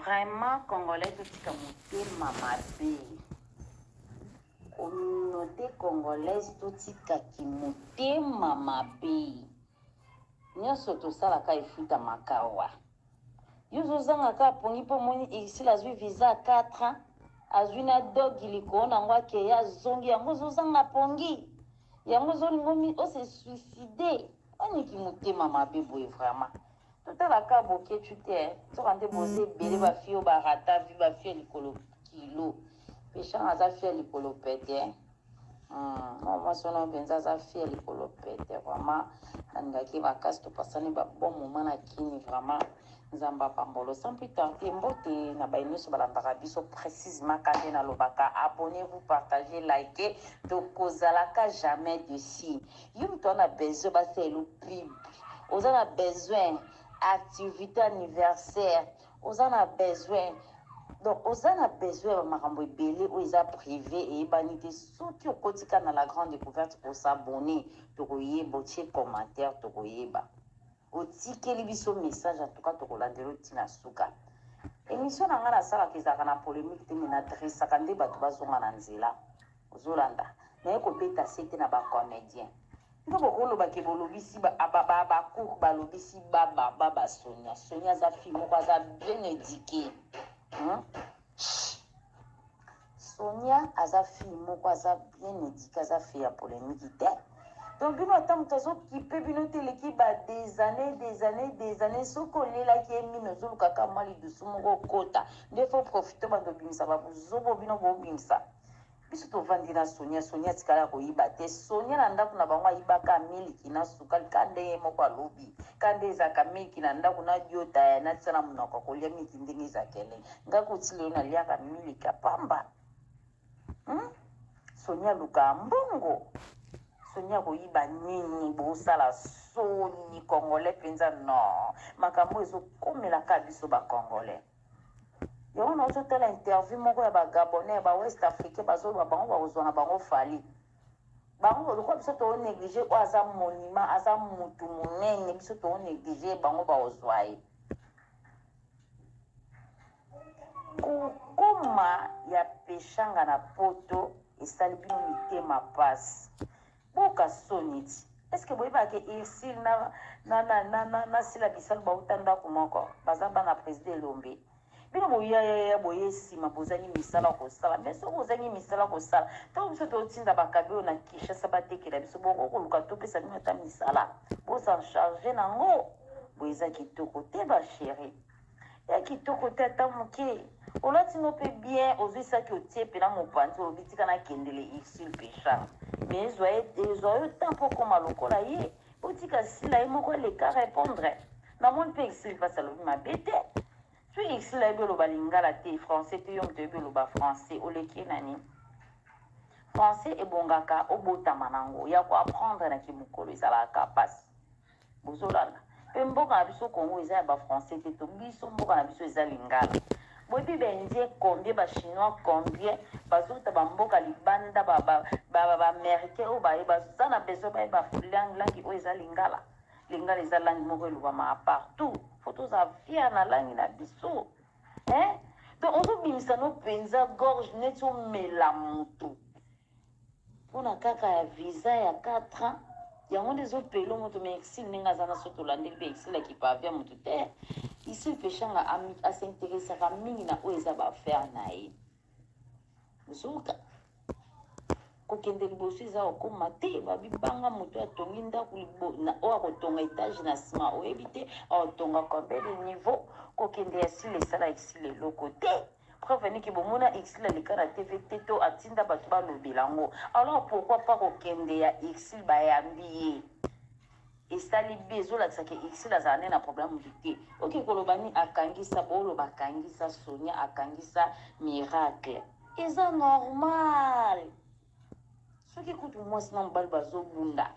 Vraiment congolais totika motema mabe. Communauté congolaise totika kimotema mabe. Nyonso tosalaka efutamaka awa. Yo ozozanga kaka pongi mpo omoni Ursule azwi visa ya 4 ans, azwi na dogi likolo na yango akei azongi yango ozozanga pongi. Yango ozolinga o se suicider. Boni kimotema mabe boye vraiment. Totala ka boketshu te eh. Nzoka nde boza ebele ba fille oyo ba rata vie ba fille ya likolo kilo. Peshanga aza fille ya likolo pete eh. Mwana mwasi wana mpenza aza fille ya likolo pete vraiment. Nalingaki ye makasi topasani ba bon moment na kini vraiment. Nzambe apambolo. Sans plus tarder, mbote na baye nyonso balandaka biso précisément ka nde nalobaka abonnez-vous, partagez, likez, tokozalaka jamais dessus. Yo moto wana besoin basalela pub oza na besoin activité anniversaire oza na besoin donc oza na besoin ya makambo ebele oyo eza privé eyebani te soki okoti kaka na la grande découverte osabonne tokoyeba otie commentaire tokoyeba otikeli biso message en tout cas tokolandela otina suka émission na ngai nasalaka ezalaka na polémique te me nadressaka nde bato bazonga na nzela ozolanda naye kobeta sete na bacomédien bino bokoloba ke bolobisi bacour balobisi baba baba Sonia. Sonia aza fille moko aza bien éduqué, Sonia aza fille moko aza bien éduqué, aza fille ya polémique te. Donc bino ata moto azokipe bino te eleki ba des années, des années, des années, soki olelaki ye mino ozolukaka mwa lidusu moko okota nde faut profite bando obimisa babuzobo bino bobimisa. Biso tovandi na Sonia. Sonia atikala koyiba te. Sonia na ndako na bango ayibaka miliki na sukali ka ndenge ye moko alobi ka nde ezalaka miliki na ndako na diota ya natia na monoko kolia miliki ndenge ezalaka elengi. Nga koti lelo naliaka miliki ya pamba, Sonia aluka mbongo. Sonia koyiba nini? Bosala soni congolais mpenza. Non, makambo ezokomelaka biso bacongolais yango. Nazotala interview moko ya bagabonais, ya bawest africain, bazoloba bango bakozwa na bango Fally. Bango lokola biso toonéglige oyo aza monument, aza mutu monene, biso toonéglige bango bakozwa ye. Kokoma ya Peshanga na Poto esali bino mitema pasi. Boka soni ti est-ce boyebaka ke Ursule na Sila Bisalu bauta ndako moko, baza bana président Elombe? Bino boyayaya boye nsima bozangi misala kosala. Mais soki bozangi misala kosala, ntango biso totinda bakabi oyo na Kinshasa batekela biso, boko koluka topesa bino ata misala boza charge nango. Boye eza kitoko te, bachéri ya kitoko te ata moke. Olati no mpe bien, ozwi saki otie mpena mopanzi, olobi tika nakendele Ursule Peshanga. Mais ezwa yo temps mpo okóma lokola ye. Otika Sila ye moko aleka répondre. Namoni mpe Ursule mpasi alobi mabe te. Soki Ursule ayebi oloba lingala te, français te, yo moto oyebi oloba français, oleki ye na nini? Français ebongaka obotama nango, ya koapprendre na kimokolo ezalaka mpasi. Bozolanda mpe mboka na biso Congo eza ya bafrançais te. To biso mboka na biso eza lingala. Boyebi baindien combien, bachinois combien bazouta bamboka libanda, baaméricain oyo baye baza na besoin bayeba langue oyo eza lingala. Lingala eza langue moko elobamaka partout. Faut tozala fier na langue na biso, hein? Donc ozobimisa no mpenza gorge neti omela motu mpona kaka ya visa ya 4 ans. Yango nde ezopelo moto. Mais Ursule ndenge aza na so tolandeli mpe Ursule akipavia motu te. Ursule Peshanga asinteresaka mingi na oyo eza baaffaire na ye. Zoka kokende liboso eza kokóma te. Babibanga moto atongi ndako oyo akotonga étage na nsima, oyebi te akotonga combien de niveau. Kokende ya Sila esala Ursule eloko te. Preuve niki bomona Ursule aleka na TV te to atinda bato balobela yango? Alors pourquoi pas kokende ya Ursule bayambi ye esali bi ezolakisaka Ursule azala nde na problème motu te. Oke koloba nini? Akangisa, booloba akangisa Sonia, akangisa Miracle, eza normal. Soki kutu mwasi na mobali bazobunda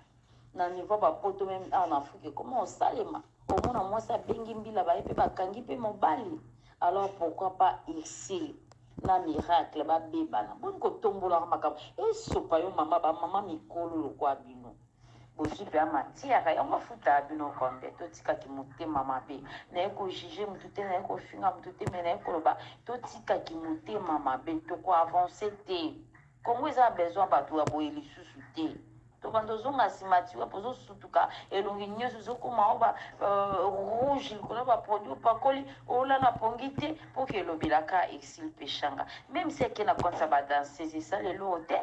na niveau bapoto, même awa na Afrique ekoma osalema, omona mwasi abengi mbila, baye mpe bakangi mpe mobali. Alors pourquoi pas Ursule na Miracle babebana? Boni kotombolaka makambo esopa yo mama, bamama mikolo lokwa bino. Bozwi mpe matière yango afutaka bino combien? Totikaki motema mabe. Naye kojuger motu te, naye kofinga motu te, mais naye koloba totikaki motema mabe, tokoavancer te. Kongo eza besoin bato ya boye lisusu te. Tobanda ozonga nsima ti wapi? Ozosutuka elongi nyonso, ezokoma o ba rouge likolo ya baproduit opakoli, olala pongi te mpo ke elobelaka Ursule Peshanga. Même si ake na compte ya badanseuse, esala eloko te.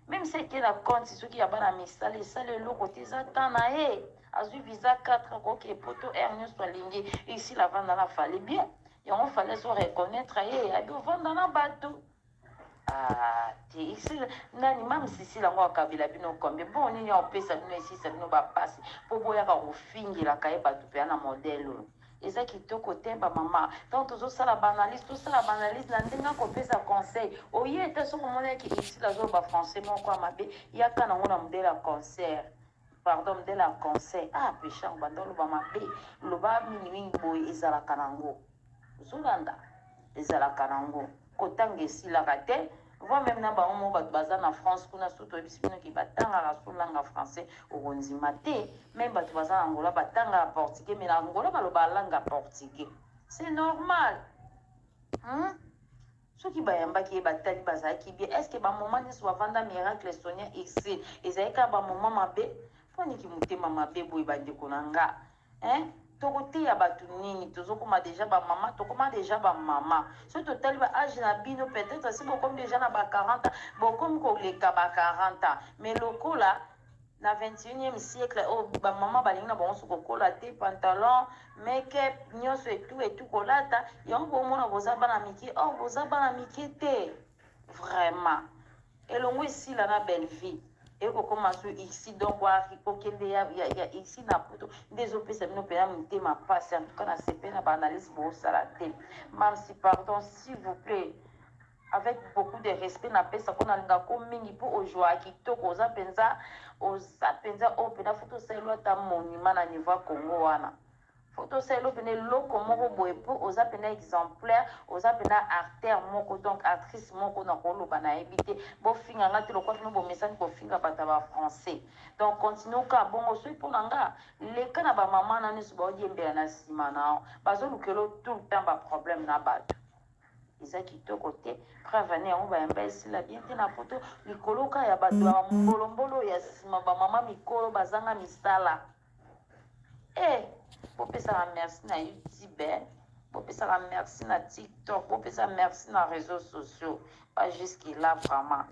Même si ake na compte soki ya bana misala, esala eloko te. Eza temps na ye, azwi visa 4, akoki poto aire nyonso alingi. Ursule avanda na Fally bien, yango Fally azo reconnaître ye, abi ovanda na bato. Ah, te Ursule nani mame Sisile yango akabela bino combien? Bon, nini aopesa bino esisa bino bapasi mpo boyaka kofingelaka ye bato mpe na modèle oyo eza kitoko te. Bamama, ntango tozosala baanalyse, tosala baanalyse na ndenge akopesa conseil. Oye ete soki omonaki Ursule azoloba français moko ya mabe, yaka nango na modèle ya concert, pardon, modèle ya conseil. Ah, Peshango, banda oloba mabe, loba mingimingi boye, ezalaka nango ozolanda, ezalaka nango kotanga esilaka te. Voire même na bango moko bato baza na France kuna, so toyebisi bino ke batangaka so langue français, okondima te. Même bato baza na Angola batangaka portugais, mais na Angola baloba langue ya portugais, c'est normal, Soki bayambaki ye, batali bazalaki bien. Est ce que bamoma nyonso bavanda Miracle, Sonia, Ursule, ezalaki kaka bamoma mabe? Mponiki motema mabe boye, bandeko na nga, hein? Tokoteya bato nini? Tozokoma déjà bamama, tokoma déjà bamama. Soki totali ba âge na bino, peut-être si bokomi déjà na ba 40 ans, bokomi koleka ba 40 ans, mais lokola na 21e siècle oyo bamama balingi na bango so kokola te, pantalon, make-up nyonso etu etu kolata yango, bomona boza bana mike. Or boza bana mike te vraiment. Elongo esila na Belleville, ekokoma so ici, donc kokende ya ici na poto nde ezopesa bino mpena motema mpasi. En tout cas, na sepe na baanalyse bosala te. Mamsi, pardon, s'il vous plaît, avec beaucoup de respect napesa ko nalingako mingi mpo ozwaka kitoko, oza mpenza, oza mpenza oyo mpena faut tosalelo ata monument na niveau ya Congo wana. Faut tosalelo mpena eloko moko boye mpo oza mpena exemplaire, oza mpena acteur moko, donc actrice moko na koloba nayebi te. Bofinga nga te lokwa bino bomesani kofinga bato ya bafrançais. Donc continue kaka bongo. Soki mpo na nga, leka na bamama na nyonso baodiembela na nsima na bazolukela tout le temps baproblème na bato, eza kitoko te. Preuve ane yango bayamba esila bien te na poto, likolo ka ya bato ya mbolombolo ya nsima, bamama mikolo bazanga misala. E bopesaka merci na YouTube, bopesaka merci na TikTok, bopesa merci na réseaux sociaux, pas jusque là vraiment.